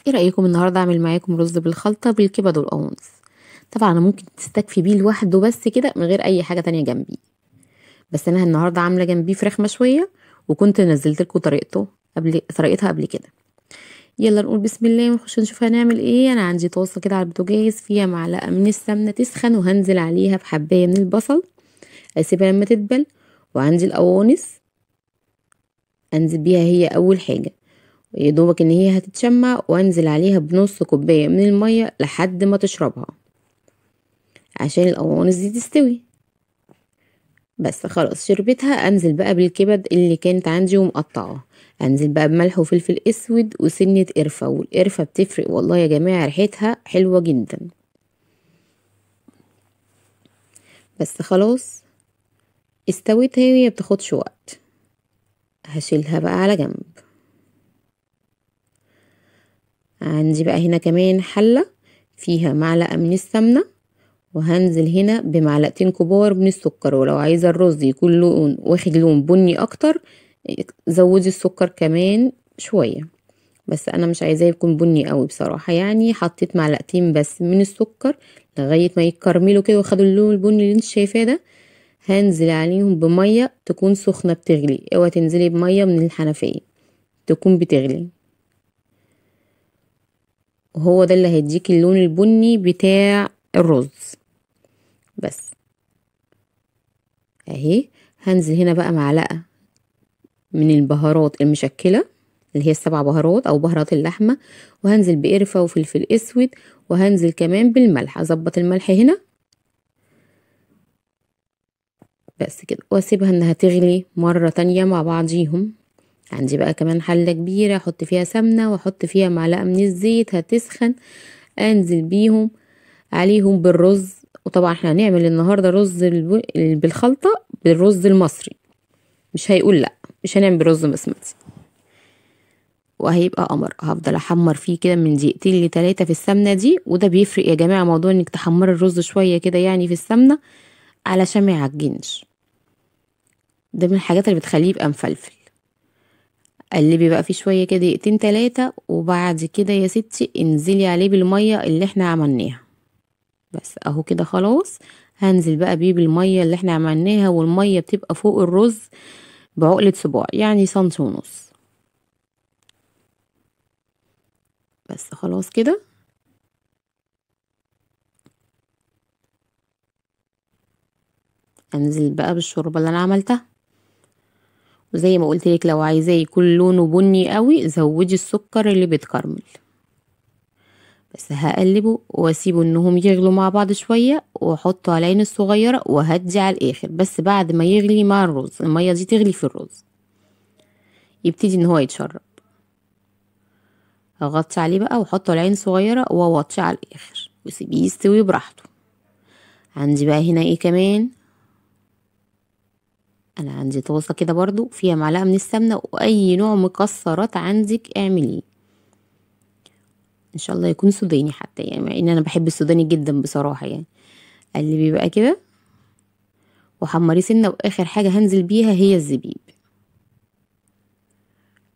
ايه رأيكم النهاردة اعمل معاكم رز بالخلطة بالكبد والقوانص؟ طبعا انا ممكن تستكفي بيه لوحده بس كده من غير اي حاجة تانية جنبيه، بس انا النهاردة عاملة جنبيه فراخ مشوية وكنت نزلت لكم طريقتها قبل كده. يلا نقول بسم الله ونخش نشوف هنعمل ايه. انا عندي طاسة كده على البوتاجاز فيها معلقة من السمنة تسخن، وهنزل عليها بحباية من البصل اسيبها لما تدبل، وعندي القوانص انزل بيها هي اول حاجة يا دوبك ان هي هتتشمع، وانزل عليها بنص كوباية من المية لحد ما تشربها عشان القوانص دي تستوي. بس خلاص شربتها، انزل بقى بالكبد اللي كانت عندي ومقطعاها، انزل بقى بملح وفلفل اسود وسنة قرفة، والقرفة بتفرق والله يا جماعة، ريحتها حلوة جدا. بس خلاص استوت هي، بتاخدش وقت. هشيلها بقى على جنب. عندي بقى هنا كمان حلة فيها معلقة من السمنة، وهنزل هنا بمعلقتين كبار من السكر، ولو عايزة الرز يكون لون واخد لون بني اكتر زودي السكر كمان شوية، بس انا مش عايزاه يكون بني قوي بصراحة، يعني حطيت معلقتين بس من السكر لغاية ما يتكرملوا كده وخدوا اللون البني اللي انت شايفاه ده. هنزل عليهم بمية تكون سخنة بتغلي، اوعي تنزلي بمية من الحنفية، تكون بتغلي، وهو ده اللي هيديكي اللون البني بتاع الرز. بس اهي. هنزل هنا بقى معلقة من البهارات المشكلة اللي هي السبع بهارات او بهارات اللحمة، وهنزل بقرفة وفلفل اسود، وهنزل كمان بالملح، اظبط الملح هنا بس كده، واسيبها انها تغلي مرة تانية مع بعضيهم. عندي بقى كمان حلة كبيرة احط فيها سمنة واحط فيها معلقة من الزيت، هتسخن انزل بيهم عليهم بالرز. وطبعا احنا هنعمل النهاردة رز بالخلطة بالرز المصري، مش هيقول لا، مش هنعمل برز بسمتي، وهيبقى قمر. هفضل احمر فيه كده من دقيقتين لتلاتة في السمنة دي، وده بيفرق يا جماعة موضوع انك تحمري الرز شوية كده يعني في السمنة علشان ما يعجنش، ده من الحاجات اللي بتخليه يبقى مفلفل. قلبي بقى فيه شوية كده دقيقتين تلاتة، وبعد كده يا ستي انزلي عليه بالمية اللي احنا عملناها. بس اهو كده خلاص. هنزل بقى بيه بالمية اللي احنا عملناها، والمية بتبقى فوق الرز بعقلة صباع يعني سنتي ونص. بس خلاص كده. انزل بقى بالشوربة اللي انا عملتها، وزي ما قلت لك لو عايزاه يكون لونه بني قوي زودي السكر اللي بيتكرمل. بس هقلبه واسيبه انهم يغلوا مع بعض شوية، واحطه على العين الصغيرة وهدي على الاخر. بس بعد ما يغلي مع الرز، المية دي تغلي في الرز يبتدي ان هو يتشرب. هغطي عليه بقى واحطه على العين صغيرة واوطيه على الاخر واسيبيه يستوي براحته. عندي بقى هنا ايه كمان، انا عندي طاسه كده برضو فيها معلقه من السمنة، واي نوع مكسرات عندك اعمليه، ان شاء الله يكون سوداني حتى، يعني مع ان انا بحب السوداني جدا بصراحة يعني. قلبي بقى كده وحمريه سنة، واخر حاجة هنزل بيها هي الزبيب.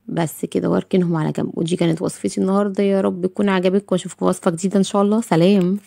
بس كده، واركنهم على جنب. ودي كانت وصفتي النهارده، يا رب تكون عجبتكم، واشوفكم وصفه جديدة ان شاء الله. سلام.